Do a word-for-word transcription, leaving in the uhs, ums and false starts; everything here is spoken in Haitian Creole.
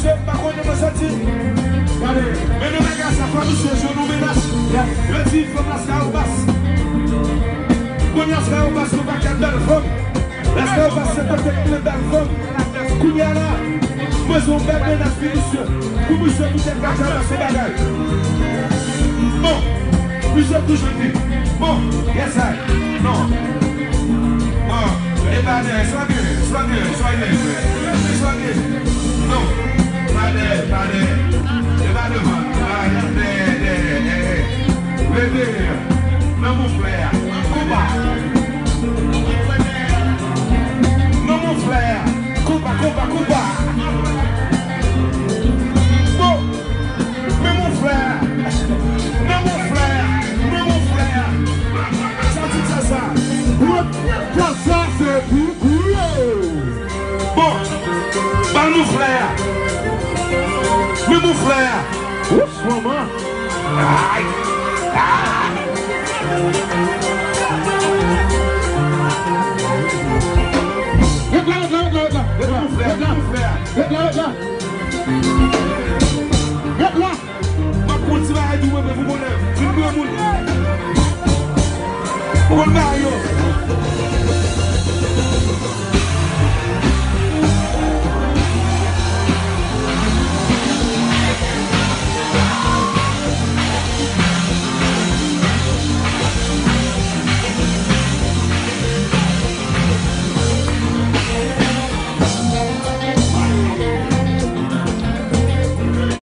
Misye pa konnen mwen soti. Gade, men nou bagay sa, fò misye jwenn yon menas. Yo di fanm Laskawobas. Kounye a Laskawobas, yon pakèt bèl fanm. Laskawobas se kote ki gen bèl fanm. Kounye a la, mwen se yon bèl menas pou misye. Pou misye poutèt Laskawobas se bagay. Bon, misye toujou di. Bon, yes I. Non. Ah, e pa dèyè, swa gen, swa gen, swa gen, swa gen. Non, pa dèyè, pa dèyè. E pa devan, pa dèyè, dèyè, dèyè. Leve, nan mouvlè a, konba. Nan mouvlè a, konba, konba, konba. Bon. Men mouvlè a! Men mouvlè a! Men mouvlè a! Sa ti sa sa! Premye fwa sa se pi gwo! Bon! Ban mouvlè a! Men mouvlè a! Wouch manman! Ay! Ay!